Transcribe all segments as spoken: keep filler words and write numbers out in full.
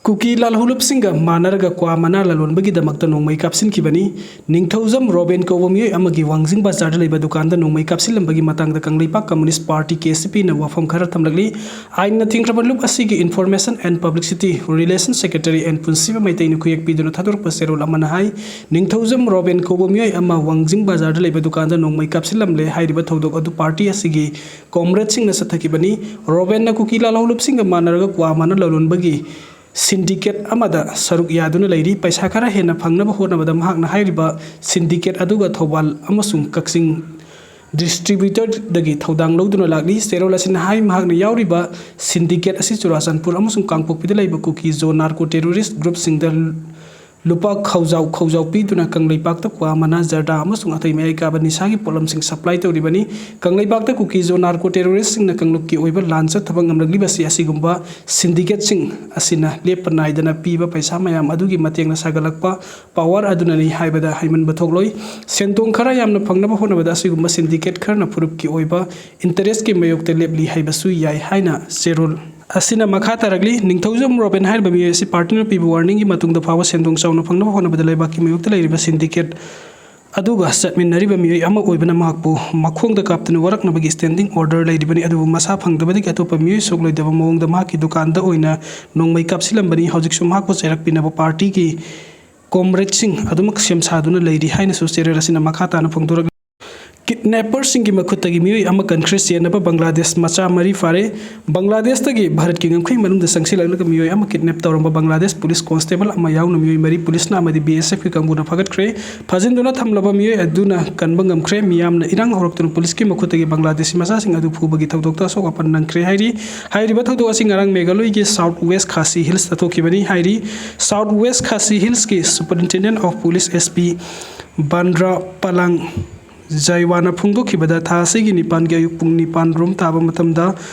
ꯀꯨꯀꯤ ꯂꯥꯜꯍꯧꯂꯨꯞꯁꯤꯡꯒ ꯃꯥꯟꯅꯔꯒ ꯀ꯭ꯋꯥ ꯃꯅꯥ ꯂꯂꯣꯟꯕꯒꯤꯗꯃꯛꯇ ꯅꯣꯡꯃꯩ ꯀꯥꯞꯁꯤꯟꯈꯤꯕꯅꯤ꯫ ꯅꯤꯡꯊꯧꯖꯝ ꯔꯣꯕꯦꯟ ꯀꯧꯕ ꯃꯤꯑꯣꯏ ꯑꯃꯒꯤ ꯋꯥꯡꯖꯤꯡ ꯕꯖꯥꯔꯗ ꯂꯩꯕ ꯗꯨꯀꯥꯟꯗ ꯅꯣꯡꯃꯩ ꯀꯥꯞꯁꯤꯜꯂꯝꯕꯒꯤ ꯃꯇꯥꯡꯗ ꯀꯪꯂꯩꯄꯥꯛ ꯀꯝꯃꯨꯅꯤꯁ꯭ꯠ ꯄꯥꯔꯇꯤ, ꯀꯦ ꯑꯦꯁ ꯄꯤꯅ ꯋꯥꯐꯝ ꯈꯔ ꯊꯝꯂꯛꯂꯤ꯫ ꯑꯥꯏꯟꯅ ꯊꯤꯡꯈ꯭ꯔꯕ ꯂꯨꯞ ꯑꯁꯤꯒꯤ Information and Publicity Relation Secretary N Punshiba ꯃꯩꯇꯩꯅ ꯈꯨꯌꯦꯛ ꯄꯤꯗꯨꯅ ꯊꯥꯗꯣꯔꯛꯄ ꯆꯦꯔꯣꯜ ꯑꯃꯅ ꯍꯥꯏ, ꯅꯤꯡꯊꯧꯖꯝ ꯔꯣꯕꯦꯟ ꯀꯧꯕ ꯃꯤꯑꯣꯏ ꯑꯃ ꯋꯥꯡꯖꯤꯡ ꯕꯖꯥꯔꯗ ꯂꯩꯕ ꯗꯨꯀꯥꯟꯗ ꯅꯣꯡꯃꯩ ꯀꯥꯞꯁꯤꯜꯂꯝꯂꯦ꯫ ꯍꯥꯏꯔꯤꯕ ꯊꯧꯗꯣꯛ ꯑꯗꯨ ꯄꯥꯔꯇꯤ ꯑꯁꯤꯒꯤ ꯀꯣꯝꯔꯦꯗꯁꯤꯡꯅ ꯆꯠꯊꯈꯤꯕꯅꯤ꯫ ꯔꯣꯕꯦꯟꯅ ꯀꯨꯀꯤ ꯂꯥꯜꯍꯧꯂꯨꯞꯁꯤꯡꯒ ꯃꯥꯟꯅꯔꯒ ꯀ꯭ꯋꯥ ꯃꯅꯥ ꯂꯂꯣꯟꯕꯒꯤ ꯁꯤꯟꯗꯤꯀꯦꯠ ꯑꯃꯗ ꯁꯔꯨꯛ ꯌꯥꯗꯨꯅ ꯂꯩꯔꯤ꯫ ꯄꯩꯁꯥ ꯈꯔ ꯍꯦꯟꯅ ꯐꯪꯅꯕ ꯍꯣꯠꯅꯕꯗ ꯃꯍꯥꯛꯅ ꯍꯥꯏꯔꯤꯕ ꯁꯤꯟꯗꯤꯀꯦꯠ ꯑꯗꯨꯒ ꯊꯧꯕꯥꯜ ꯑꯃꯁꯨꯡ ꯀꯛꯆꯤꯡ ꯗꯤꯁꯇ꯭ꯔꯤꯕ꯭ꯌꯨꯇꯔꯗꯒꯤ ꯊꯧꯗꯥꯡ ꯂꯧꯗꯨꯅ ꯂꯥꯛꯂꯤ꯫ ꯆꯦꯔꯣꯜ ꯑꯁꯤꯅ ꯍꯥꯏ, ꯃꯍꯥꯛꯅ ꯌꯥꯎꯔꯤꯕ ꯁꯤꯟꯗꯤꯀꯦꯠ ꯑꯁꯤ ꯆꯨꯔꯥꯆꯥꯟꯄꯨꯔ ꯑꯃꯁꯨꯡ ꯀꯥꯡꯄꯣꯛꯄꯤꯗ ꯂꯩꯕ ꯀꯨꯀꯤ ꯖꯣ ꯅꯥꯔꯀꯣ ꯇꯦꯔꯣꯔꯤꯁ꯭ꯠ ꯒ꯭ꯔꯨꯞꯁꯤꯡꯗ ꯂꯨꯄꯥ ꯈꯧꯖꯥꯎ ꯈꯧꯖꯥꯎ ꯄꯤꯗꯨꯅ ꯀꯪꯂꯩꯄꯥꯛꯇ ꯀ꯭ꯋꯥ, ꯃꯅꯥ, ꯖꯔꯗꯥ ꯑꯃꯁꯨꯡ ꯑꯇꯩ ꯃꯌꯥꯏ ꯀꯥꯕ ꯅꯤꯁꯥꯒꯤ ꯄꯣꯠꯂꯝꯁꯤꯡ ꯁꯄ꯭ꯂꯥꯏ ꯇꯧꯔꯤꯕꯅꯤ꯫ ꯀꯪꯂꯩꯄꯥꯛꯇ ꯀꯨꯀꯤ ꯖꯣ ꯅꯥꯔꯀꯣ ꯇꯦꯔꯣꯔꯤꯁ꯭ꯠꯁꯤꯡꯅ ꯀꯥꯡꯂꯨꯞꯀꯤ ꯑꯣꯏꯕ ꯂꯥꯟ ꯆꯠꯊꯕ ꯉꯝꯂꯛꯂꯤꯕꯁꯤ ꯑꯁꯤꯒꯨꯝꯕ ꯁꯤꯟꯗꯤꯀꯦꯠꯁꯤꯡ ꯑꯁꯤꯅ ꯂꯦꯞꯄ ꯅꯥꯏꯗꯅ ꯄꯤꯕ ꯄꯩꯁꯥ ꯃꯌꯥꯝ ꯑꯗꯨꯒꯤ ꯃꯇꯦꯡꯅ ꯁꯥꯒꯠꯂꯛꯄ ꯄꯥꯋꯔ ꯑꯗꯨꯅꯅꯤ ꯍꯥꯏꯕꯗ ꯍꯥꯏꯃꯟꯕ ꯊꯣꯛꯂꯣꯏ꯫ ꯁꯦꯟꯗꯣꯡ ꯈꯔ ꯌꯥꯝꯅ ꯐꯪꯅꯕ ꯍꯣꯠꯅꯕꯗ ꯑꯁꯤꯒꯨꯝꯕ ꯁꯤꯟꯗꯤꯀꯦꯠ ꯈꯔꯅ ꯐꯨꯔꯨꯞꯀꯤ ꯑꯣꯏꯕ ꯏꯟꯇꯔꯦꯁ꯭ꯠꯀꯤ ꯃꯥꯌꯣꯛꯇ ꯂꯦꯞꯂꯤ ꯍꯥꯏꯕꯁꯨ ꯌꯥꯏ ꯍꯥꯏꯅ ꯆꯦꯔꯣꯜ ꯑꯁꯤꯅ ꯃꯈꯥ ꯇꯥꯔꯛꯂꯤ꯫ ꯅꯤꯡꯊꯧꯖꯝ ꯔꯣꯕꯦꯟ ꯍꯥꯏꯔꯤꯕ ꯃꯤꯑꯣꯏ ꯑꯁꯤ ꯄꯥꯔꯇꯤꯅ ꯄꯤꯕ ꯋꯥꯔꯅꯤꯡꯒꯤ ꯃꯇꯨꯡꯗ ꯐꯥꯎꯕ ꯁꯦꯟꯗꯣꯡ ꯆꯥꯎꯅ ꯐꯪꯅꯕ ꯍꯣꯠꯅꯕꯗ ꯂꯩꯕꯥꯛꯀꯤ ꯃꯥꯌꯣꯛꯇ ꯂꯩꯔꯤꯕ ꯁꯤꯟꯗꯤꯀꯦꯠ ꯑꯗꯨꯒ ꯆꯠꯃꯤꯟꯅꯔꯤꯕ ꯃꯤꯑꯣꯏ ꯑꯃ ꯑꯣꯏꯕꯅ ꯃꯍꯥꯛꯄꯨ ꯃꯈꯣꯡꯗ ꯀꯥꯞꯇꯨꯅ ꯋꯥꯔꯛꯅꯕꯒꯤ ꯁ꯭ꯇꯦꯟꯗꯤꯡ ꯑꯣꯔꯗꯔ ꯂꯩꯔꯤꯕꯅꯤ꯫ ꯑꯗꯨꯕꯨ ꯃꯁꯥ ꯐꯪꯗꯕꯗꯒꯤ ꯑꯇꯣꯞꯄ ꯃꯤꯑꯣꯏ ꯁꯣꯛꯂꯣꯏꯗꯕ ꯃꯑꯣꯡꯗ ꯃꯍꯥꯛꯀꯤ ꯗꯨꯀꯥꯟꯗ ꯑꯣꯏꯅ ꯅꯣꯡꯃꯩ ꯀꯥꯞꯁꯤꯜꯂꯝꯕꯅꯤ꯫ ꯍꯧꯖꯤꯛꯁꯨ ꯃꯍꯥꯛꯄꯨ ꯆꯩꯔꯛꯄꯤꯅꯕ ꯄꯥꯔꯇꯤꯒꯤ ꯀꯣꯝꯔꯦꯗꯁꯤꯡ ꯑꯗꯨꯃꯛ ꯁꯦꯝ ꯁꯥꯗꯨꯅ ꯂꯩꯔꯤ ꯍꯥꯏꯅꯁꯨ ꯆꯦꯔꯣꯜ ꯑꯁꯤꯅ ꯃꯈꯥ ꯇꯥꯅ ꯐꯣꯡꯗꯣꯔꯛꯂꯤ꯫ ꯀꯤꯗꯅꯦꯄꯔꯁꯤꯡꯒꯤ ꯃꯈꯨꯠꯇꯒꯤ ꯃꯤꯑꯣꯏ ꯑꯃ ꯀꯟꯈ꯭ꯔꯦ꯫ ꯆꯦꯟꯅꯕ ꯕꯪꯒ꯭ꯂꯥꯗꯦꯁ ꯃꯆꯥ ꯃꯔꯤ ꯐꯥꯔꯦ꯫ ꯕꯪꯒ꯭ꯂꯥꯗꯦꯁꯇꯒꯤ ꯚꯥꯔꯠꯀꯤ ꯉꯝꯈꯩ ꯃꯅꯨꯡꯗ ꯆꯪꯁꯤꯜꯂꯛꯂꯒ ꯃꯤꯑꯣꯏ ꯑꯃ ꯀꯤꯗꯅꯦꯞ ꯇꯧꯔꯝꯕ ꯕꯪꯒ꯭ꯂꯥꯗꯦꯁ ꯄꯨꯂꯤꯁ ꯀꯣꯟꯁꯇꯦꯕꯜ ꯑꯃ ꯌꯥꯎꯅ ꯃꯤꯑꯣꯏ ꯃꯔꯤ ꯄꯨꯂꯤꯁꯅ ꯑꯃꯗꯤ ꯕꯤ ꯑꯦꯁ ꯑꯦꯐꯀꯤ ꯀꯥꯡꯕꯨꯅ ꯐꯥꯒꯠꯈ꯭ꯔꯦ꯫ ꯐꯥꯖꯤꯟꯗꯨꯅ ꯊꯝꯂꯕ ꯃꯤꯑꯣꯏ ꯑꯗꯨꯅ ꯀꯟꯕ ꯉꯝꯈ꯭ꯔꯦ꯫ ꯃꯤꯌꯥꯝꯅ ꯏꯔꯥꯡ ꯍꯧꯔꯛꯇꯨꯅ ꯄꯨꯂꯤꯁꯀꯤ ꯃꯈꯨꯠꯇꯒꯤ ꯕꯪꯒ꯭ꯂꯥꯗꯦꯁꯤ ꯃꯆꯥꯁꯤꯡ ꯑꯗꯨ ꯐꯨꯕꯒꯤ ꯊꯧꯗꯣꯛꯇ ꯑꯁꯣꯛ ꯑꯄꯟ ꯅꯪꯈ꯭ꯔꯦ ꯍꯥꯏꯔꯤ꯫ ꯍꯥꯏꯔꯤꯕ ꯊꯧꯗꯣꯛ ꯑꯁꯤ ꯉꯔꯥꯡ ꯃꯦꯘꯥꯂꯣꯏꯒꯤ ꯁꯥꯎꯠ ꯋꯦꯁ ꯈꯥꯁꯤ ꯍꯤꯜꯁꯇ ꯊꯣꯛꯈꯤꯕꯅꯤ ꯍꯥꯏꯔꯤ꯫ ꯁꯥꯎꯠ ꯋꯦꯁ ꯈꯥꯁꯤ ꯍꯤꯜꯁꯀꯤ Superintendent of Police, S P, Bandra ꯄꯂꯥꯡ ꯖꯥꯏꯋꯥꯅ ꯐꯣꯡꯗꯣꯛꯈꯤꯕꯗ, ꯊꯥ ꯑꯁꯤꯒꯤ ꯅꯤꯄꯥꯟꯒꯤ ꯑꯌꯨꯛ ꯄꯨꯡ ꯅꯤꯄꯥꯟ ꯔꯣꯝ ꯇꯥꯕ ꯃꯇꯝꯗ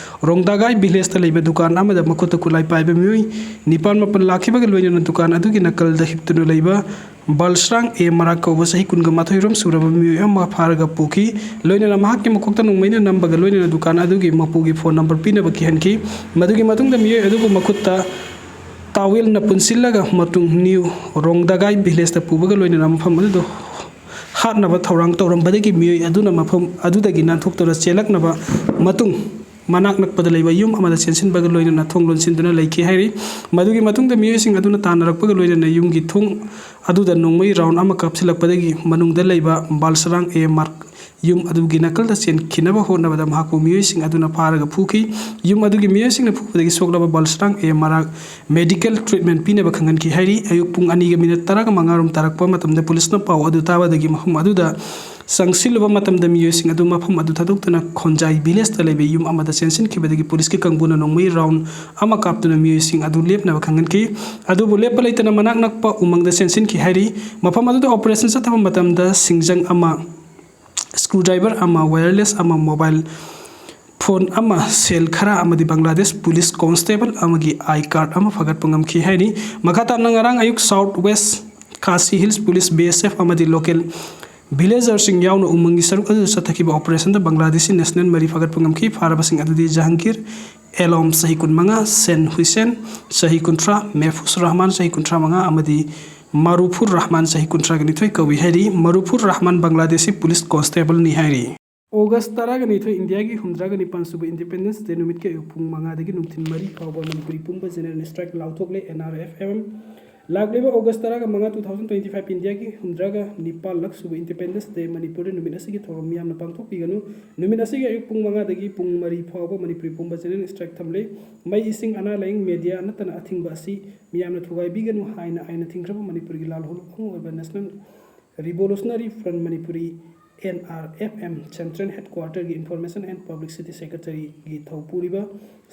ꯔꯣꯡꯗꯥꯒꯥꯏ ꯚꯤꯂꯦꯖꯇ ꯂꯩꯕ ꯗꯨꯀꯥꯟ ꯑꯃꯗ ꯃꯈꯨꯠꯇ ꯈꯨꯠꯂꯥꯏ ꯄꯥꯏꯕ ꯃꯤꯑꯣꯏ ꯅꯤꯄꯥꯟ ꯃꯥꯄꯟ ꯂꯥꯛꯈꯤꯕꯒ ꯂꯣꯏꯅꯅ ꯗꯨꯀꯥꯟ ꯑꯗꯨꯒꯤ ꯅꯥꯀꯜꯗ ꯍꯤꯞꯇꯨꯅ ꯂꯩꯕ ꯕꯜꯁ꯭ꯔꯥꯡ ꯑꯦ ꯃꯔꯥꯛ ꯀꯧꯕ ꯆꯍꯤ ꯀꯨꯟꯒ ꯃꯥꯊꯣꯏ ꯔꯣꯝ ꯁꯨꯔꯕ ꯃꯤꯑꯣꯏ ꯑꯃ ꯐꯥꯔꯒ ꯄꯨꯈꯤ꯫ ꯂꯣꯏꯅꯅ ꯃꯍꯥꯛꯀꯤ ꯃꯀꯣꯛꯇ ꯅꯣꯡꯃꯩꯅ ꯅꯝꯕꯒ ꯂꯣꯏꯅꯅ ꯗꯨꯀꯥꯟ ꯑꯗꯨꯒꯤ ꯃꯄꯨꯒꯤ ꯐꯣꯟ ꯅꯝꯕꯔ ꯄꯤꯅꯕ ꯀꯤꯍꯟꯈꯤ꯫ ꯃꯗꯨꯒꯤ ꯃꯇꯨꯡꯗ ꯃꯤꯑꯣꯏ ꯑꯗꯨꯕꯨ ꯃꯈꯨꯠꯇ ꯇꯥꯋꯦꯜꯅ ꯄꯨꯟꯁꯤꯜꯂꯒ ꯃꯇꯨꯡ ꯅ꯭ꯌꯨ ꯔꯣꯡꯗꯒꯥꯏ ꯚꯤꯂꯦꯖꯇ ꯄꯨꯕꯒ ꯂꯣꯏꯅꯅ ꯃꯐꯝ ꯑꯗꯨꯗ ꯍꯥꯠꯅꯕ ꯊꯧꯔꯥꯡ ꯇꯧꯔꯝꯕꯗꯒꯤ ꯃꯤꯑꯣꯏ ꯑꯗꯨꯅ ꯃꯐꯝ ꯑꯗꯨꯗꯒꯤ ꯅꯥꯟꯊꯣꯛꯇꯨꯅ ꯆꯦꯜꯂꯛꯅꯕ ꯃꯇꯨꯡ ꯃꯅꯥꯛ ꯅꯛꯄꯗ ꯂꯩꯕ ꯌꯨꯝ ꯑꯃꯗ ꯆꯦꯟꯁꯤꯟꯕꯒ ꯂꯣꯏꯅꯅ ꯊꯣꯡ ꯂꯣꯟꯁꯤꯟꯗꯨꯅ ꯂꯩꯈꯤ ꯍꯥꯏꯔꯤ꯫ ꯃꯗꯨꯒꯤ ꯃꯇꯨꯡꯗ ꯃꯤꯑꯣꯏꯁꯤꯡ ꯑꯗꯨꯅ ꯇꯥꯟꯅꯔꯛꯄꯒ ꯂꯣꯏꯅꯅ ꯌꯨꯝꯒꯤ ꯊꯣꯡ ꯑꯗꯨꯗ ꯅꯣꯡꯃꯩ ꯔꯥꯎꯟ ꯑꯃ ꯀꯥꯞꯁꯤꯜꯂꯛꯄꯗꯒꯤ ꯃꯅꯨꯡꯗ ꯂꯩꯕ ꯕꯥꯜꯁꯔꯥꯡ ꯑꯦ ꯃꯥꯔꯛ ꯌꯨꯝ ꯑꯗꯨꯒꯤ ꯅꯥꯀꯜꯗ ꯆꯦꯟꯈꯤꯅꯕ ꯍꯣꯠꯅꯕꯗ ꯃꯍꯥꯛꯄꯨ ꯃꯤꯑꯣꯏꯁꯤꯡ ꯑꯗꯨꯅ ꯐꯥꯔꯒ ꯐꯨꯈꯤ꯫ ꯌꯨꯝ ꯑꯗꯨꯒꯤ ꯃꯤꯑꯣꯏꯁꯤꯡꯅ ꯐꯨꯕꯗꯒꯤ ꯁꯣꯛꯂꯕ ꯕꯥꯜꯁꯔꯥꯡ ꯑꯦ ꯃꯥꯔꯛ ꯃꯦꯗꯤꯀꯦꯜ ꯇ꯭ꯔꯤꯠꯃꯦꯟ ꯄꯤꯅꯕ ꯈꯪꯍꯟꯈꯤ ꯍꯥꯏꯔꯤ꯫ ꯑꯌꯨꯛ ꯄꯨꯡ ꯑꯅꯤꯒ ꯃꯤꯅꯠ ꯇꯔꯥꯒ ꯃꯉꯥꯔꯣꯝ ꯇꯥꯔꯛꯄ ꯃꯇꯝꯗ ꯄꯨꯂꯤꯁꯅ ꯄꯥꯎ ꯑꯗꯨ ꯇꯥꯕꯗꯒꯤ ꯃꯐꯝ ꯑꯗꯨꯗ ꯆꯪꯁꯤꯜꯂꯨꯕ ꯃꯇꯝꯗ ꯃꯤꯑꯣꯏꯁꯤꯡ ꯑꯗꯨ ꯃꯐꯝ ꯑꯗꯨ ꯊꯥꯗꯣꯛꯇꯨꯅ ꯈꯣꯟꯖꯥꯏ ꯚꯤꯂꯦꯖꯇ ꯂꯩꯕ ꯌꯨꯝ ꯑꯃꯗ ꯆꯦꯟꯁꯤꯟꯈꯤꯕꯗꯒꯤ ꯄꯨꯂꯤꯁꯀꯤ ꯀꯥꯡꯕꯨꯅ ꯅꯣꯡꯃꯩ ꯔꯥꯎꯟ ꯑꯃ ꯀꯥꯞꯇꯨꯅ ꯃꯤꯑꯣꯏꯁꯤꯡ ꯑꯗꯨ ꯂꯦꯞꯅꯕ ꯈꯪꯍꯟꯈꯤ꯫ ꯑꯗꯨꯕꯨ ꯂꯦꯞꯄ ꯂꯩꯇꯅ ꯃꯅꯥꯛ ꯅꯛꯄ ꯎꯃꯪꯗ ꯆꯦꯟꯁꯤꯟꯈꯤ ꯍꯥꯏꯔꯤ꯫ ꯃꯐꯝ ꯑꯗꯨꯗ ꯑꯣꯄꯔꯦꯁꯟ ꯆꯠꯊꯕ ꯃꯇꯝꯗ ꯁꯤꯡꯖꯪ ꯑꯃ, ꯁ꯭ꯀ꯭ꯔꯨ ꯗ꯭ꯔꯥꯏꯚꯔ ꯑꯃ, ꯋꯥꯌꯔꯂꯦꯁ ꯑꯃ, ꯃꯣꯕꯥꯏꯜ ꯐꯣꯟ ꯑꯃ, ꯁꯦꯜ ꯈꯔ ꯑꯃꯗꯤ ꯕꯪꯒ꯭ꯂꯥꯗꯦꯁ ꯄꯨꯂꯤꯁ ꯀꯣꯟꯁꯇꯦꯕꯜ ꯑꯃꯒꯤ ꯑꯥꯏ ꯀꯥꯔꯗ ꯑꯃ ꯐꯥꯒꯠꯄ ꯉꯝꯈꯤ ꯍꯥꯏꯔꯤ꯫ ꯃꯈꯥ ꯇꯥꯅ ꯉꯔꯥꯡ ꯑꯌꯨꯛ ꯁꯥꯎꯠ ꯋꯦꯁ ꯈꯥꯁꯤ ꯍꯤꯜꯁ ꯄꯨꯂꯤꯁ, ꯕꯤ ꯑꯦꯁ ꯑꯦꯐ ꯑꯃꯗꯤ ꯂꯣꯀꯦꯜ ꯚꯤꯂꯦꯖꯔꯁꯤꯡ ꯌꯥꯎꯅ ꯎꯃꯪꯒꯤ ꯁꯔꯨꯛ ꯑꯗꯨꯗ ꯆꯠꯊꯈꯤꯕ ꯑꯣꯄꯔꯦꯁꯟꯗ ꯕꯪꯒ꯭ꯂꯥꯗꯦꯁꯤ ꯅꯦꯁꯅꯦꯜ ꯃꯔꯤ ꯐꯥꯒꯠꯄ ꯉꯝꯈꯤ꯫ ꯐꯥꯔꯕꯁꯤꯡ ꯑꯗꯨꯗꯤ ꯖꯍꯥꯡꯒꯤꯔ ꯑꯦꯂꯣꯝ, ꯆꯍꯤ ꯀꯨꯟꯃꯉꯥ, ꯁꯦꯟ ꯍꯨꯏꯁꯦꯟ, ꯆꯍꯤ ꯀꯨꯟꯊ꯭ꯔꯥ, ꯃꯦꯐꯨꯁ ꯔꯍꯃꯥꯟ, ꯆꯍꯤ ꯀꯨꯟꯊ꯭ꯔꯥ ꯃꯉꯥ, ꯑꯃꯗꯤ ꯃꯥꯔꯨꯐꯨꯔ ꯔꯍꯃꯥꯟ, ꯆꯍꯤ ꯀꯨꯟꯊ꯭ꯔꯥꯒ ꯅꯤꯊꯣꯏ ꯀꯧꯏ ꯍꯥꯏꯔꯤ꯫ ꯃꯥꯔꯨꯐꯨꯔ ꯔꯍꯃꯥꯟ ꯕꯪꯒ꯭ꯂꯥꯗꯦꯁꯤ ꯄꯨꯂꯤꯁ ꯀꯣꯟꯁꯇꯦꯕꯜꯅꯤ ꯍꯥꯏꯔꯤ꯫ ꯑꯣꯒꯁ ꯇꯔꯥꯒ ꯅꯤꯊꯣꯏ, ꯏꯟꯗꯤꯌꯥꯒꯤ ꯍꯨꯝꯗ꯭ꯔꯥꯒ ꯅꯤꯄꯥꯟ ꯁꯨꯕ ꯏꯟꯗꯤꯄꯦꯟꯗꯦꯟꯁ ꯗꯦ ꯅꯨꯃꯤꯠꯀꯤ ꯑꯌꯨꯛ ꯄꯨꯡ ꯃꯉꯥꯗꯒꯤ ꯅꯨꯡꯊꯤꯜ ꯃꯔꯤ ꯐꯥꯎꯕ ꯃꯅꯤꯄꯨꯔꯤ ꯄꯨꯝꯕ ꯖꯦꯅꯔꯦꯜ ꯁ꯭ꯇ꯭ꯔꯥꯏꯛ ꯂꯥꯎꯊꯣꯛꯂꯦ ꯑꯦꯟ ꯑꯥꯔ ꯑꯦꯐ ꯑꯦꯝ꯫ ꯂꯥꯛꯂꯤꯕ ꯑꯣꯒꯁ ꯇꯔꯥꯒ ꯃꯉꯥ, two thousand twenty five, ꯏꯟꯗꯤꯌꯥꯒꯤ ꯍꯨꯝꯗ꯭ꯔꯥꯒ ꯅꯤꯄꯥꯜꯂꯛ ꯁꯨꯕ ꯏꯟꯗꯤꯄꯦꯟꯗꯦꯟꯁ ꯗꯦ ꯃꯅꯤꯄꯨꯔꯗ ꯅꯨꯃꯤꯠ ꯑꯁꯤꯒꯤ ꯊꯧꯔꯝ ꯃꯤꯌꯥꯝꯅ ꯄꯥꯡꯊꯣꯛꯄꯤꯒꯅꯨ꯫ ꯅꯨꯃꯤꯠ ꯑꯁꯤꯒꯤ ꯑꯌꯨꯛ ꯄꯨꯡ ꯃꯉꯥꯗꯒꯤ ꯄꯨꯡ ꯃꯔꯤ ꯐꯥꯎꯕ ꯃꯅꯤꯄꯨꯔꯤ ꯄꯨꯝꯕ ꯖꯦꯅꯔꯦꯜ ꯁ꯭ꯇ꯭ꯔꯥꯏꯛ ꯊꯝꯂꯦ꯫ ꯃꯩ, ꯏꯁꯤꯡ, ꯑꯅꯥ ꯂꯥꯏꯌꯦꯡ, ꯃꯦꯗꯤꯌꯥ ꯅꯠꯇꯅ ꯑꯊꯤꯡꯕ ꯑꯁꯤ ꯃꯤꯌꯥꯝꯅ ꯊꯨꯒꯥꯏꯕꯤꯒꯅꯨ ꯍꯥꯏꯅ ꯑꯥꯏꯟꯅ ꯊꯤꯡꯈ꯭ꯔꯕ ꯃꯅꯤꯄꯨꯔꯒꯤ ꯂꯥꯜꯍꯧꯂꯨꯞ ꯑꯃ ꯑꯣꯏꯕ national revolutionary front Manipuri, N R F M, central ꯍꯦꯗꯀ꯭ꯋꯥꯔꯇꯔꯒꯤ ꯏꯟꯐꯣꯔꯃꯦꯁꯟ ꯑꯦꯟ ꯄꯕ꯭ꯂꯤꯁꯤꯇꯤ ꯁꯦꯀ꯭ꯔꯦꯇꯔꯤꯒꯤ ꯊꯧꯄꯨꯔꯤꯕ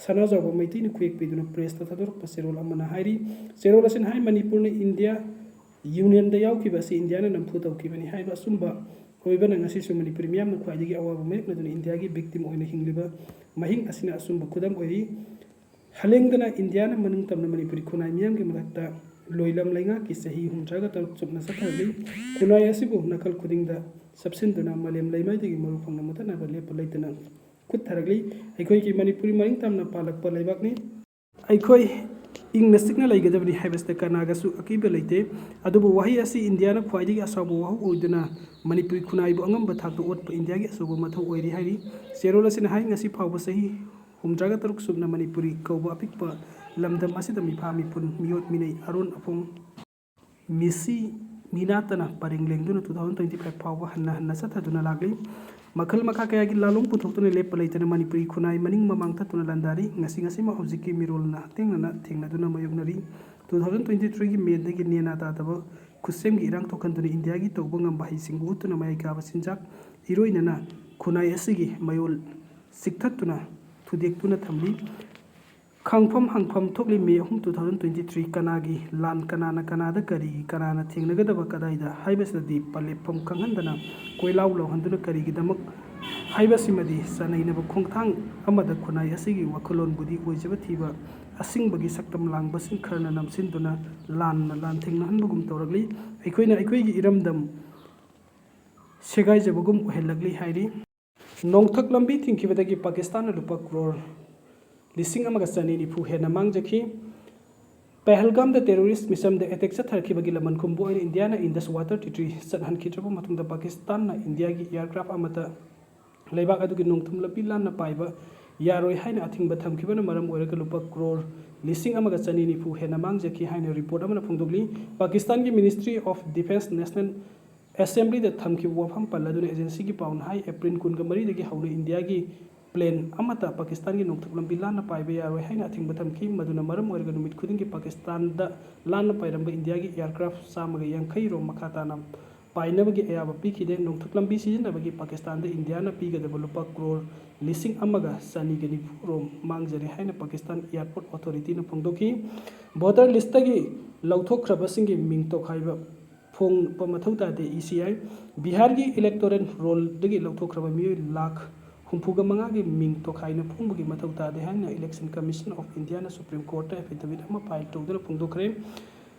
ꯁꯅꯥꯖꯥꯎꯕ ꯃꯩꯇꯩꯅ ꯈꯨꯌꯦꯛ ꯄꯤꯗꯨꯅ ꯄ꯭ꯔꯦꯁꯇ ꯊꯥꯗꯣꯔꯛꯄ ꯆꯦꯔꯣꯜ ꯑꯃꯅ ꯍꯥꯏꯔꯤ꯫ ꯆꯦꯔꯣꯜ ꯑꯁꯤꯅ ꯍꯥꯏ, ꯃꯅꯤꯄꯨꯔꯅ ꯏꯟꯗꯤꯌꯥ ꯌꯨꯅꯤꯌꯟꯗ ꯌꯥꯎꯈꯤꯕ ꯑꯁꯤ ꯏꯟꯗꯤꯌꯥꯅ ꯅꯝꯐꯨ ꯇꯧꯈꯤꯕꯅꯤ ꯍꯥꯏꯕ ꯑꯆꯨꯝꯕ ꯑꯣꯏꯕꯅ ꯉꯁꯤꯁꯨ ꯃꯅꯤꯄꯨꯔꯤ ꯃꯤꯌꯥꯝꯅ ꯈ꯭ꯋꯥꯏꯗꯒꯤ ꯑꯋꯥꯕ ꯃꯥꯌꯣꯛꯅꯗꯨꯅ ꯏꯟꯗꯤꯌꯥꯒꯤ ꯚꯤꯛꯇꯤꯝ ꯑꯣꯏꯅ ꯍꯤꯡꯂꯤꯕ ꯃꯍꯤꯡ ꯑꯁꯤꯅ ꯑꯆꯨꯝꯕ ꯈꯨꯗꯝ ꯑꯣꯏꯔꯤ꯫ ꯍꯂꯦꯡꯗꯅ ꯏꯟꯗꯤꯌꯥꯅ ꯃꯅꯤꯡ ꯇꯝꯅ ꯃꯅꯤꯄꯨꯔꯤ ꯈꯨꯟꯅꯥꯏ ꯃꯤꯌꯥꯝꯒꯤ ꯃꯊꯛꯇ ꯂꯣꯏꯂꯝ ꯂꯩꯉꯥꯛꯀꯤ ꯆꯍꯤ ꯍꯨꯝꯗ꯭ꯔꯥꯒ ꯇꯔꯨꯛ ꯆꯨꯞꯅ ꯆꯠꯊꯔꯛꯂꯤ꯫ ꯈꯨꯟꯅꯥꯏ ꯑꯁꯤꯕꯨ ꯅꯥꯀꯜ ꯈꯨꯗꯤꯡꯗ ꯆꯞꯁꯤꯟꯗꯨꯅ ꯃꯥꯂꯦꯝ ꯂꯩꯃꯥꯏꯗꯒꯤ ꯃꯔꯨ ꯐꯪꯅ ꯃꯨꯊꯠꯅꯕ ꯂꯦꯞꯄ ꯂꯩꯇꯅ ꯈꯨꯠ ꯊꯥꯔꯛꯂꯤ꯫ ꯑꯩꯈꯣꯏꯒꯤ ꯃꯅꯤꯄꯨꯔꯤ ꯃꯅꯤꯡ ꯇꯝꯅ ꯄꯥꯜꯂꯛꯄ ꯂꯩꯕꯥꯛꯅꯤ꯫ ꯑꯩꯈꯣꯏ ꯏꯪꯅ ꯆꯤꯛꯅ ꯂꯩꯒꯗꯕꯅꯤ ꯍꯥꯏꯕꯁꯤꯗ ꯀꯅꯥꯒꯁꯨ ꯑꯀꯤꯕ ꯂꯩꯇꯦ꯫ ꯑꯗꯨꯕꯨ ꯋꯥꯍꯩ ꯑꯁꯤ ꯏꯟꯗꯤꯌꯥꯅ ꯈ꯭ꯋꯥꯏꯗꯒꯤ ꯑꯆꯧꯕ ꯋꯥꯍꯧ ꯑꯣꯏꯗꯨꯅ ꯃꯅꯤꯄꯨꯔꯤ ꯈꯨꯟꯅꯥꯏꯕꯨ ꯑꯉꯝꯕ ꯊꯥꯛꯇ ꯑꯣꯠꯄ ꯏꯟꯗꯤꯌꯥꯒꯤ ꯑꯆꯧꯕ ꯃꯊꯧ ꯑꯣꯏꯔꯤ ꯍꯥꯏꯔꯤ꯫ ꯆꯦꯔꯣꯜ ꯑꯁꯤꯅ ꯍꯥꯏ, ꯉꯁꯤ ꯐꯥꯎꯕ ꯆꯍꯤ ꯍꯨꯝꯗ꯭ꯔꯥꯒ ꯇꯔꯨꯛ ꯁꯨꯞꯅ ꯃꯅꯤꯄꯨꯔꯤ ꯀꯧꯕ ꯑꯄꯤꯛꯄ ꯂꯝꯗꯝ ꯑꯁꯤꯗ ꯃꯤꯐꯥ ꯃꯤꯄꯨꯟ, ꯃꯤꯑꯣꯠ ꯃꯤꯅꯩ, ꯑꯔꯣꯟ ꯑꯐꯣꯡ, ꯃꯤꯁꯤ ꯃꯤꯅꯥꯠꯇꯅ ꯄꯔꯦꯡ ꯂꯦꯡꯗꯨꯅ two thousand twenty five ꯐꯥꯎꯕ ꯍꯟꯅ ꯍꯟꯅ ꯆꯠꯊꯗꯨꯅ ꯂꯥꯛꯂꯤ꯫ ꯃꯈꯜ ꯃꯈꯥ ꯀꯌꯥꯒꯤ ꯂꯥꯂꯣꯡ ꯄꯨꯊꯣꯛꯇꯨꯅ ꯂꯦꯞꯄ ꯂꯩꯇꯅ ꯃꯅꯤꯄꯨꯔꯤ ꯈꯨꯟꯅꯥꯏ ꯃꯅꯤꯡ ꯃꯃꯥꯡ ꯊꯠꯇꯨꯅ ꯂꯥꯟꯗꯥꯔꯤ꯫ ꯉꯁꯤ ꯉꯁꯤꯃꯛ ꯍꯧꯖꯤꯛꯀꯤ ꯃꯤꯔꯣꯜꯅ ꯍꯛꯊꯦꯡꯅꯅ ꯊꯦꯡꯅꯗꯨꯅ ꯃꯥꯌꯣꯛꯅꯔꯤ꯫ Two thousand twenty threeꯒꯤ ꯃꯦꯗꯒꯤ ꯅꯦꯅꯥ ꯇꯥꯗꯕ ꯈꯨꯠꯁꯦꯝꯒꯤ ꯏꯔꯥꯡ ꯊꯣꯛꯍꯟꯗꯨꯅ ꯏꯟꯗꯤꯌꯥꯒꯤ ꯇꯧꯕ ꯉꯝꯕ ꯍꯩꯁꯤꯡꯕ ꯎꯠꯇꯨꯅ ꯃꯌꯥꯏ ꯀꯥꯕ ꯆꯤꯟꯖꯥꯛ ꯏꯔꯣꯏꯅꯅ ꯈꯨꯟꯅꯥꯏ ꯑꯁꯤꯒꯤ ꯃꯌꯣꯜ ꯆꯤꯛꯊꯠꯇꯨꯅ ꯊꯨꯗꯦꯛꯇꯨꯅ ꯊꯝꯂꯤ꯫ ꯈꯪꯐꯝ ꯍꯪꯐꯝ ꯊꯣꯛꯂꯤ꯫ May ꯑꯍꯨꯝ, two thousand twenty three ꯀꯅꯥꯒꯤ ꯂꯥꯟ, ꯀꯅꯥꯅ ꯀꯅꯥꯗ ꯀꯔꯤꯒꯤ, ꯀꯅꯥꯅ ꯊꯦꯡꯅꯒꯗꯕ ꯀꯗꯥꯏꯗ ꯍꯥꯏꯕꯁꯤꯗꯗꯤ ꯄꯂꯦꯞꯐꯝ ꯈꯪꯍꯟꯗꯅ ꯀꯣꯏꯂꯥꯎ ꯂꯥꯎꯍꯟꯗꯨꯅ ꯀꯔꯤꯒꯤꯗꯃꯛ ꯍꯥꯏꯕꯁꯤꯃꯗꯤ ꯆꯥꯅꯩꯅꯕ ꯈꯣꯡꯊꯥꯡ ꯑꯃꯗ ꯈꯨꯟꯅꯥꯏ ꯑꯁꯤꯒꯤ ꯋꯥꯈꯜꯂꯣꯟꯕꯨꯗꯤ ꯑꯣꯏꯖꯕ ꯊꯤꯕ ꯑꯁꯤꯡꯕꯒꯤ ꯁꯛꯇꯝ ꯂꯥꯡꯕꯁꯤꯡ ꯈꯔꯅ ꯅꯝꯁꯤꯟꯗꯨꯅ ꯂꯥꯟꯅ ꯂꯥꯟ ꯊꯦꯡꯅꯍꯟꯕꯒꯨꯝ ꯇꯧꯔꯛꯂꯤ꯫ ꯑꯩꯈꯣꯏꯅ ꯑꯩꯈꯣꯏꯒꯤ ꯏꯔꯝꯗꯝ ꯁꯦꯒꯥꯏꯖꯕꯒꯨꯝ ꯑꯣꯏꯍꯜꯂꯛꯂꯤ ꯍꯥꯏꯔꯤ꯫ ꯅꯣꯡꯊꯛ ꯂꯝꯕꯤ ꯊꯤꯡꯈꯤꯕꯗꯒꯤ ꯄꯥꯀꯤꯁꯇꯥꯟꯅ ꯂꯨꯄꯥ ꯀ꯭ꯔꯣꯔ ꯂꯤꯁꯤꯡ ꯑꯃꯒ ꯆꯅꯤ ꯅꯤꯐꯨ ꯍꯦꯟꯅ ꯃꯥꯡꯖꯈꯤ꯫ ꯄꯍꯜꯒꯥꯝꯗ terrorist ꯃꯤꯁꯝꯗ attack ꯆꯠꯊꯔꯛꯈꯤꯕꯒꯤ ꯂꯃꯟ ꯈꯨꯝꯕ ꯑꯣꯏꯅ ꯏꯟꯗꯤꯌꯥꯅ Indus Water Treaty ꯆꯠꯍꯟꯈꯤꯗ꯭ꯔꯕ ꯃꯇꯨꯡꯗ ꯄꯥꯀꯤꯁꯇꯥꯟꯅ ꯏꯟꯗꯤꯌꯥꯒꯤ aircraft ꯑꯃꯠꯇ ꯂꯩꯕꯥꯛ ꯑꯗꯨꯒꯤ ꯅꯣꯡꯊꯛ ꯂꯝꯕꯤ ꯂꯥꯟꯅ ꯄꯥꯏꯕ ꯌꯥꯔꯣꯏ ꯍꯥꯏꯅ ꯑꯊꯤꯡꯕ ꯊꯝꯈꯤꯕꯅ ꯃꯔꯝ ꯑꯣꯏꯔꯒ ꯂꯨꯄꯥ ꯀ꯭ꯔꯣꯔ ꯂꯤꯁꯤꯡ ꯑꯃꯒ ꯆꯅꯤ ꯅꯤꯐꯨ ꯍꯦꯟꯅ ꯃꯥꯡꯖꯈꯤ ꯍꯥꯏꯅ report ꯑꯃꯅ ꯐꯣꯡꯗꯣꯛꯂꯤ꯫ ꯄꯥꯀꯤꯁꯇꯥꯟꯒꯤ Ministry of Defence National Assemblyꯗ ꯊꯝꯈꯤꯕ ꯋꯥꯐꯝ ꯄꯜꯂꯗꯨꯅ agencyꯒꯤ ꯄꯥꯎꯅ ꯍꯥꯏ, April ꯀꯨꯟꯒ ꯃꯔꯤꯗꯒꯤ ꯍꯧꯅ ꯏꯟꯗꯤꯌꯥꯒꯤ plane ꯑꯃꯠꯇ ꯄꯥꯀꯤꯁꯇꯥꯟꯒꯤ ꯅꯣꯡꯊꯛ ꯂꯝꯕꯤ ꯂꯥꯟꯅ ꯄꯥꯏꯕ ꯌꯥꯔꯣꯏ ꯍꯥꯏꯅ ꯑꯊꯤꯡꯕ ꯊꯝꯈꯤ꯫ ꯃꯗꯨꯅ ꯃꯔꯝ ꯑꯣꯏꯔꯒ ꯅꯨꯃꯤꯠ ꯈꯨꯗꯤꯡꯒꯤ ꯄꯥꯀꯤꯁꯇꯥꯟꯗ ꯂꯥꯟꯅ ꯄꯥꯏꯔꯝꯕ ꯏꯟꯗꯤꯌꯥꯒꯤ aircraft ꯆꯥꯝꯃꯒ ꯌꯥꯡꯈꯩ ꯔꯣꯝ ꯃꯈꯥ ꯇꯥꯅ ꯄꯥꯏꯅꯕꯒꯤ ꯑꯌꯥꯕ ꯄꯤꯈꯤꯗꯦ꯫ ꯅꯣꯡꯊꯛ ꯂꯝꯕꯤ ꯁꯤꯖꯤꯟꯅꯕꯒꯤ ꯄꯥꯀꯤꯁꯇꯥꯟꯗ ꯏꯟꯗꯤꯌꯥꯅ ꯄꯤꯒꯗꯕ ꯂꯨꯄꯥ ꯀ꯭ꯔꯣꯔ ꯂꯤꯁꯤꯡ ꯑꯃꯒ ꯆꯅꯤꯒ ꯅꯤꯐꯨ ꯔꯣꯝ ꯃꯥꯡꯖꯔꯦ ꯍꯥꯏꯅ ꯄꯥꯀꯤꯁꯇꯥꯟ Airport Authorityꯅ ꯐꯣꯡꯗꯣꯛꯈꯤ꯫ Voter listꯇꯒꯤ ꯂꯧꯊꯣꯛꯈ꯭ꯔꯕꯁꯤꯡꯒꯤ ꯃꯤꯡ ꯇꯣꯈꯥꯏꯕ ꯐꯣꯡꯕ ꯃꯊꯧ ꯇꯥꯗꯦ, ECI꯫ ꯕꯤꯍꯥꯔꯒꯤ electoral rollꯗꯒꯤ ꯂꯧꯊꯣꯛꯈ꯭ꯔꯕ ꯃꯤꯑꯣꯏ ꯂꯥꯈ ꯍꯨꯝꯐꯨꯒ ꯃꯉꯥꯒꯤ ꯃꯤꯡ ꯇꯣꯈꯥꯏꯅ ꯐꯣꯡꯕꯒꯤ ꯃꯊꯧ ꯇꯥꯗꯦ ꯍꯥꯏꯅ Election Commission of Indiaꯅ Supreme Courtꯇ affidavit ꯑꯃ file ꯇꯧꯗꯨꯅ ꯐꯣꯡꯗꯣꯛꯈ꯭ꯔꯦ꯫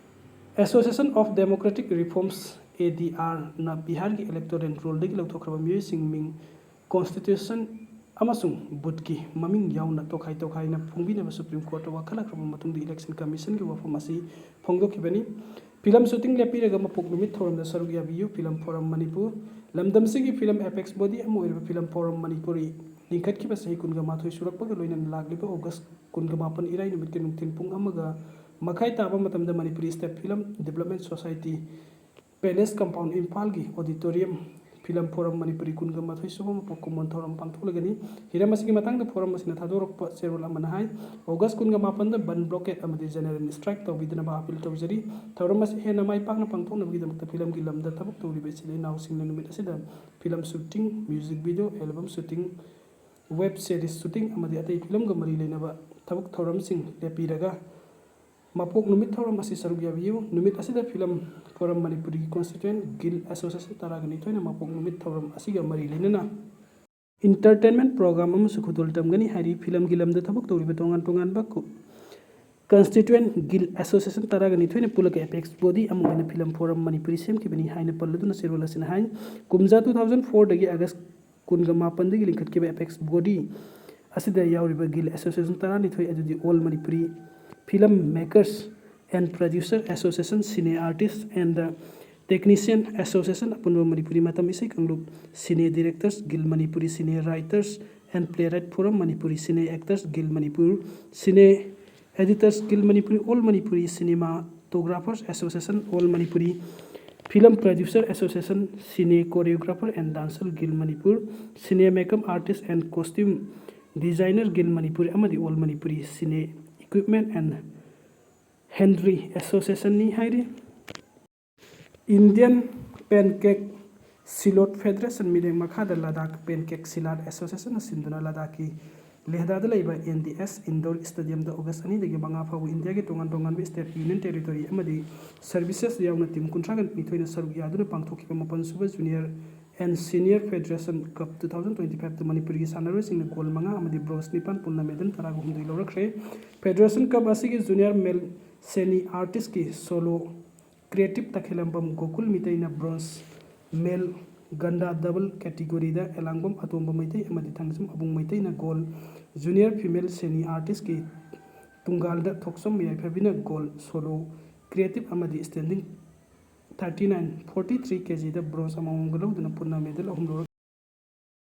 Association of Democratic Reforms, ADRꯅ ꯕꯤꯍꯥꯔꯒꯤ electoral rollꯗꯒꯤ ꯂꯧꯊꯣꯛꯈ꯭ꯔꯕ ꯃꯤꯑꯣꯏꯁꯤꯡ ꯃꯤꯡ Constitution ꯑꯃꯁꯨꯡ ꯕꯨꯠꯀꯤ ꯃꯃꯤꯡ ꯌꯥꯎꯅ ꯇꯣꯈꯥꯏ ꯇꯣꯈꯥꯏꯅ ꯐꯣꯡꯕꯤꯅꯕ ꯁꯨꯄ꯭ꯔꯤꯝ ꯀꯣꯔꯠꯇ ꯋꯥꯈꯜꯂꯛꯈ꯭ꯔꯕ ꯃꯇꯨꯡꯗ ꯏꯂꯦꯛꯁꯟ ꯀꯃꯤꯁꯟꯒꯤ ꯋꯥꯐꯝ ꯑꯁꯤ ꯐꯣꯡꯗꯣꯛꯈꯤꯕꯅꯤ꯫ ꯐꯤꯂꯝ ꯁꯨꯇꯤꯡ ꯂꯦꯞꯄꯤꯔꯒ ꯃꯄꯣꯛ ꯅꯨꯃꯤꯠ ꯊꯧꯔꯝꯗ ꯁꯔꯨꯛ ꯌꯥꯕꯤꯌꯨ꯫ ꯐꯤꯂꯝ ꯐꯣꯔꯝ ꯃꯅꯤꯄꯨꯔ ꯂꯝꯗꯝꯁꯤꯒꯤ ꯐꯤꯂꯝ ꯑꯦꯄꯦꯛꯁ ꯕꯣꯗꯤ ꯑꯃ ꯑꯣꯏꯔꯤꯕ ꯐꯤꯂꯝ ꯐꯣꯔꯝ ꯃꯅꯤꯄꯨꯔꯤ ꯂꯤꯡꯈꯠꯈꯤꯕ ꯆꯍꯤ ꯀꯨꯟꯒ ꯃꯥꯊꯣꯏ ꯁꯨꯔꯛꯄꯒ ꯂꯣꯏꯅꯅ ꯂꯥꯛꯂꯤꯕ ꯑꯣꯒꯁ ꯀꯨꯟꯒ ꯃꯥꯄꯟ ꯏꯔꯥꯏ ꯅꯨꯃꯤꯠꯀꯤ ꯅꯨꯡꯊꯤꯜ ꯄꯨꯡ ꯑꯃꯒ ꯃꯈꯥꯏ ꯇꯥꯕ ꯃꯇꯝꯗ Manipuri state film development society palace compound ꯏꯝꯐꯥꯜꯒꯤ ꯑꯣꯗꯤꯇꯣꯔꯤꯌꯝ ꯐꯤꯂꯝ ꯐꯣꯔꯝ ꯃꯅꯤꯄꯨꯔꯤ ꯀꯨꯟꯒ ꯃꯥꯊꯣꯏ ꯁꯨꯕ ꯃꯄꯣꯛ ꯀꯨꯝꯑꯣꯟ ꯊꯧꯔꯝ ꯄꯥꯡꯊꯣꯛꯂꯒꯅꯤ꯫ ꯍꯤꯔꯝ ꯑꯁꯤꯒꯤ ꯃꯇꯥꯡꯗ ꯐꯣꯔꯝ ꯑꯁꯤꯅ ꯊꯥꯗꯣꯔꯛꯄ ꯆꯦꯔꯣꯜ ꯑꯃꯅ ꯍꯥꯏ, ꯑꯣꯒꯁ ꯀꯨꯟꯒ ꯃꯥꯄꯟꯗ ꯕꯟ ꯕ꯭ꯂꯣꯀꯦꯠ ꯑꯃꯗꯤ ꯖꯦꯅꯔꯦꯜ ꯁ꯭ꯇ꯭ꯔꯥꯏꯛ ꯇꯧꯕꯤꯗꯅꯕ ꯑꯄꯤꯜ ꯇꯧꯖꯔꯤ꯫ ꯊꯧꯔꯝ ꯑꯁꯤ ꯍꯦꯟꯅ ꯃꯥꯏ ꯄꯥꯛꯅ ꯄꯥꯡꯊꯣꯛꯅꯕꯒꯤꯗꯃꯛꯇ ꯐꯤꯂꯝꯒꯤ ꯂꯝꯗ ꯊꯕꯛ ꯇꯧꯔꯤꯕ ꯏꯆꯤꯜ ꯏꯅꯥꯎꯁꯤꯡꯅ ꯅꯨꯃꯤꯠ ꯑꯁꯤꯗ film shooting, music video, album shooting, web series shooting ꯑꯃꯗꯤ ꯑꯇꯩ ꯐꯤꯂꯝꯒ ꯃꯔꯤ ꯂꯩꯅꯕ ꯊꯕꯛ ꯊꯧꯔꯝꯁꯤꯡ ꯂꯦꯞꯄꯤꯔꯒ ꯃꯄꯣꯛ ꯅꯨꯃꯤꯠ ꯊꯧꯔꯝ ꯑꯁꯤ ꯁꯔꯨꯛ ꯌꯥꯕꯤꯌꯨ꯫ ꯅꯨꯃꯤꯠ ꯑꯁꯤꯗ ꯐꯤꯂꯝ ꯐꯣꯔꯝ ꯃꯅꯤꯄꯨꯔꯤꯒꯤ ꯀꯣꯟꯁꯇꯤꯇ꯭ꯌꯨꯌꯦꯟ ꯒꯤꯜ ꯑꯦꯁꯣꯁꯤꯌꯦꯁꯟ ꯇꯔꯥꯒ ꯅꯤꯊꯣꯏꯅ ꯃꯄꯣꯛ ꯅꯨꯃꯤꯠ ꯊꯧꯔꯝ ꯑꯁꯤꯒ ꯃꯔꯤ ꯂꯩꯅꯅ ꯏꯟꯇꯔꯇꯦꯟꯃꯦꯟ ꯄ꯭ꯔꯣꯒ꯭ꯔꯥꯝ ꯑꯃꯁꯨ ꯈꯨꯗꯣꯜ ꯇꯝꯒꯅꯤ꯫ ꯍꯥꯏꯔꯤꯕ ꯐꯤꯂꯝꯒꯤ ꯂꯝꯗ ꯊꯕꯛ ꯇꯧꯔꯤꯕ ꯇꯣꯉꯥꯟ ꯇꯣꯉꯥꯟꯕ ꯀꯣ-, ꯀꯟꯁꯇꯤꯇ꯭ꯌꯨꯌꯦꯟ ꯒꯤꯜ ꯑꯦꯁꯣꯁꯤꯌꯦꯁꯟ ꯇꯔꯥꯒ ꯅꯤꯊꯣꯏꯅ ꯄꯨꯜꯂꯒ ꯑꯦꯄꯦꯛꯁ ꯕꯣꯗꯤ ꯑꯃ ꯑꯣꯏꯅ ꯐꯤꯂꯝ ꯐꯣꯔꯝ ꯃꯅꯤꯄꯨꯔꯤ ꯁꯦꯝꯈꯤꯕꯅꯤ ꯍꯥꯏꯅ ꯄꯜꯂꯗꯨꯅ ꯆꯦꯔꯣꯜ ꯑꯁꯤꯅ ꯍꯥꯏ, ꯀꯨꯝꯖꯥ ꯇꯨ ꯊꯥꯎꯖꯟ ꯐꯣꯔꯗꯒꯤ ꯑꯥꯒꯁ ꯀꯨꯟꯒ ꯃꯥꯄꯟꯗꯒꯤ ꯂꯤꯡꯈꯠꯈꯤꯕ ꯑꯦꯄꯦꯛꯁ ꯕꯣꯗꯤ ꯑꯁꯤꯗ ꯌꯥꯎꯔꯤꯕ ꯒꯤꯜ ꯑꯦꯁꯣꯁꯤꯌꯦꯁꯟ ꯇꯔꯥꯅꯤꯊꯣꯏ ꯑꯗꯨꯗꯤ all Manipuri film makers and producer association, cine artists and the technician association, ꯑꯄꯨꯟꯕ ꯃꯅꯤꯄꯨꯔꯤ ꯃꯇꯝ ꯏꯁꯩ ꯀꯥꯡꯂꯨꯞ, ꯁꯤꯅꯦ ꯗꯤꯔꯦꯛꯇꯔꯁ guild, Manipuri cine writers and playwright forum, Manipuri cine actors guild Manipur, cine editors guild Manipuri, all Manipuri cinematographers association, all Manipuri film producer association, cine choreographer and dancer guild Manipur, cine makeup artists and costume designer guild Manipur ꯑꯃꯗꯤ all Manipuri ꯁꯤꯅꯦ equipment and ꯍꯦꯟꯗ꯭ꯔꯤ ꯑꯦꯁꯣꯁꯤꯌꯦꯁꯟꯅꯤ ꯍꯥꯏꯔꯤ꯫ Indian pancake ꯁꯤꯂꯣꯠ federation ꯃꯤꯠꯌꯦꯡ ꯃꯈꯥꯗ Ladakh pancake ꯁꯤꯂꯥꯠ ꯑꯦꯁꯣꯁꯤꯌꯦꯁꯟꯅ ꯁꯤꯟꯗꯨꯅ ꯂꯗꯥꯈꯀꯤ ꯂꯦꯍꯗꯥꯗ ꯂꯩꯕ N D S indoor ꯁ꯭ꯇꯦꯗꯤꯌꯝꯗ ꯑꯣꯒꯁ ꯑꯅꯤꯗꯒꯤ ꯃꯉꯥ ꯐꯥꯎꯕ ꯏꯟꯗꯤꯌꯥꯒꯤ ꯇꯣꯉꯥꯟ ꯇꯣꯉꯥꯟꯕ ꯁ꯭ꯇꯦꯠ, ꯌꯨꯅꯤꯌꯟ ꯇꯦꯔꯤꯇꯣꯔꯤ ꯑꯃꯗꯤ ꯁꯔꯚꯤꯁꯦꯁ ꯌꯥꯎꯅ ꯇꯤꯝ ꯀꯨꯟꯊ꯭ꯔꯥꯒ ꯅꯤꯊꯣꯏꯅ ꯁꯔꯨꯛ ꯌꯥꯗꯨꯅ ꯄꯥꯡꯊꯣꯛꯈꯤꯕ ꯃꯥꯄꯟ ꯁꯨꯕ junior and senior federation cup two thousand twenty ꯐꯥꯏꯚꯇ ꯃꯅꯤꯄꯨꯔꯒꯤ ꯁꯥꯟꯅꯔꯣꯏꯁꯤꯡꯅ ꯒꯣꯜ ꯃꯉꯥ ꯑꯃꯗꯤ ꯕ꯭ꯔꯣꯟꯖ ꯅꯤꯄꯥꯟ, ꯄꯨꯟꯅ ꯃꯦꯗꯜ ꯇꯔꯥꯒ ꯍꯨꯝꯗꯣꯏ ꯂꯧꯔꯛꯈ꯭ꯔꯦ꯫ ꯐꯦꯗꯔꯦꯁꯟ ꯀꯞ ꯑꯁꯤꯒꯤ ꯖꯨꯅꯤꯌꯔ ꯃꯦꯜ ꯁꯦꯅꯤ ꯑꯥꯔꯇꯤꯁꯀꯤ ꯁꯣꯂꯣ ꯀ꯭ꯔꯤꯌꯦꯇꯤꯞ ꯇꯈꯦꯂꯝꯕꯝ ꯒꯣꯀꯨꯜ ꯃꯤꯇꯩꯅ ꯕ꯭ꯔꯣꯟꯖ, ꯃꯦꯜ ꯒꯟꯗꯥ ꯗꯕꯜ ꯀꯦꯇꯤꯒꯣꯔꯤꯗ ꯑꯦꯂꯥꯡꯕꯝ ꯑꯇꯣꯝꯕ ꯃꯩꯇꯩ ꯑꯃꯗꯤ ꯊꯥꯡꯖꯝ ꯑꯕꯨꯡ ꯃꯩꯇꯩꯅ ꯒꯣꯜ, ꯖꯨꯅꯤꯌꯔ ꯐꯤꯃꯦꯜ ꯁꯦꯅꯤ ꯑꯥꯔꯇꯤꯁꯀꯤ ꯇꯨꯡꯒꯥꯜꯗ ꯊꯣꯛꯆꯣꯝ ꯌꯥꯏꯐꯕꯤꯅ ꯒꯣꯜ, ꯁꯣꯂꯣ, ꯀ꯭ꯔꯤꯌꯦꯇꯤꯞ ꯑꯃꯗꯤ standing thirty nine, forty three K ꯖꯤꯗ ꯕ꯭ꯔꯣꯟꯖ ꯑꯃꯃꯝꯒ ꯂꯧꯗꯨꯅ ꯄꯨꯟꯅ ꯃꯦꯗꯜ ꯑꯍꯨꯝ ꯂꯧꯔꯛꯈꯤ꯫